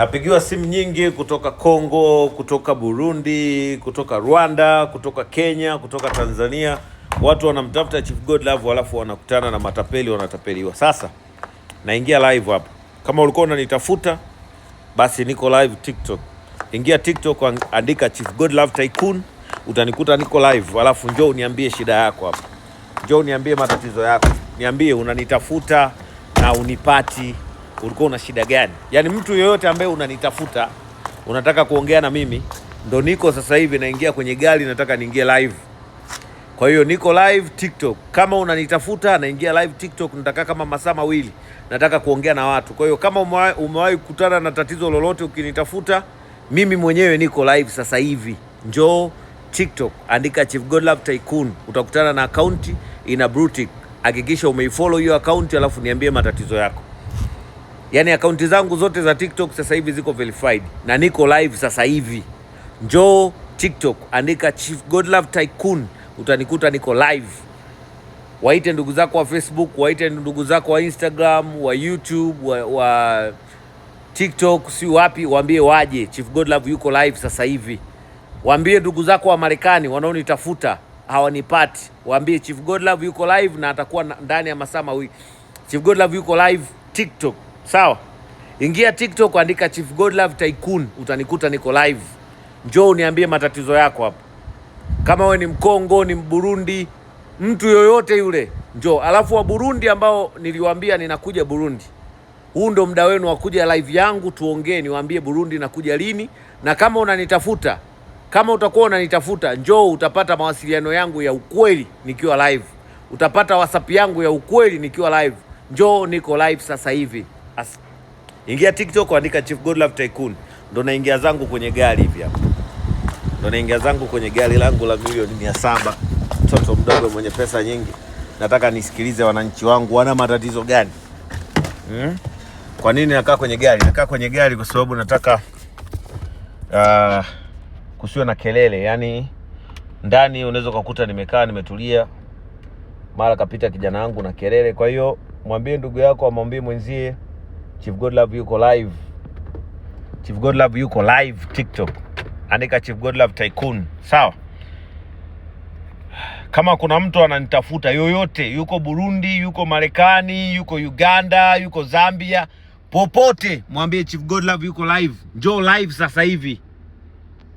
Napigiwa simu nyingi kutoka Kongo, kutoka Burundi, kutoka Rwanda, kutoka Kenya, kutoka Tanzania. Watu wanamtafuta Chief Godlove, halafu wanakutana na matapeli, wanatapeliwa. Sasa naingia live hapa. Kama ulikuwa unanitafuta, basi niko live TikTok. Ingia TikTok, andika Chief Godlove Tycoon, utanikuta niko live. Halafu njoo uniambie shida yako hapa, njoo uniambie matatizo yako, niambie unanitafuta na unipati, ulikuwa una shida gani? Yaani mtu yoyote ambaye unanitafuta unataka kuongea na mimi, ndo niko sasa hivi naingia kwenye gari, nataka niingie live. Kwa hiyo niko live TikTok. Kama unanitafuta naingia live TikTok, nitakaa kama masaa 2, nataka kuongea na watu. Kwa hiyo kama umewahi kukutana na tatizo lolote ukinitafuta, mimi mwenyewe niko live sasa hivi. Njoo TikTok, andika Chief Godlove Tycoon, utakutana na akaunti ina blue tick. Hakikisha umeifollow hiyo akaunti, alafu niambie matatizo yako. Yaani akaunti zangu zote za TikTok sasa hivi ziko verified na niko live sasa hivi. Njoo TikTok, andika Chief Godlove Tycoon, utanikuta niko live. Waite ndugu zako wa Facebook, waite ndugu zako wa Instagram, wa YouTube, wa TikTok, si wapi, waambie waje. Chief Godlove yuko live sasa hivi. Waambie ndugu zako wa Marekani wanaonitafuta hawanipati, waambie Chief Godlove yuko live na atakuwa ndani ya masaa 2. Chief Godlove yuko live TikTok, sawa? Ingia TikTok, andika Chief Godlove Tycoon, utanikuta niko live. Njoo uniambie matatizo yako hapa. Kama we ni Mkongo, ni Mburundi, mtu yoyote yule, njoo. Alafu wa Burundi ambao niliwaambia ninakuja Burundi, huu ndo muda wenu wa kuja live yangu, tuongee, niwaambie Burundi nakuja lini. Na kama unanitafuta, kama utakuwa unanitafuta, njoo, utapata mawasiliano yangu ya ukweli nikiwa live, utapata WhatsApp yangu ya ukweli nikiwa live. Njoo, niko live sasa hivi. Ingia TikTok, andika Chief Godlove Tycoon, ndo naingia zangu kwenye gari hivi hapa, ndo naingia zangu kwenye gari langu la milioni 700, mtoto mdogo mwenye pesa nyingi. Nataka nisikilize wananchi wangu wana matatizo gani. Kwa nini nakaa kwenye gari? Nakaa kwenye gari kwa sababu nataka kusiwe na kelele. Yaani ndani unaweza ukakuta nimekaa nimetulia, mara kapita kijana wangu na kelele. Kwa hiyo mwambie ndugu yako, amwambie mwenzie Chief Godlove yuko live. Chief Godlove yuko live TikTok, andika Chief Godlove Tycoon, sawa? Kama kuna mtu ananitafuta yoyote, yuko Burundi, yuko Marekani, yuko Uganda, yuko Zambia, popote, mwambie Chief Godlove yuko live. Njoo live sasa hivi.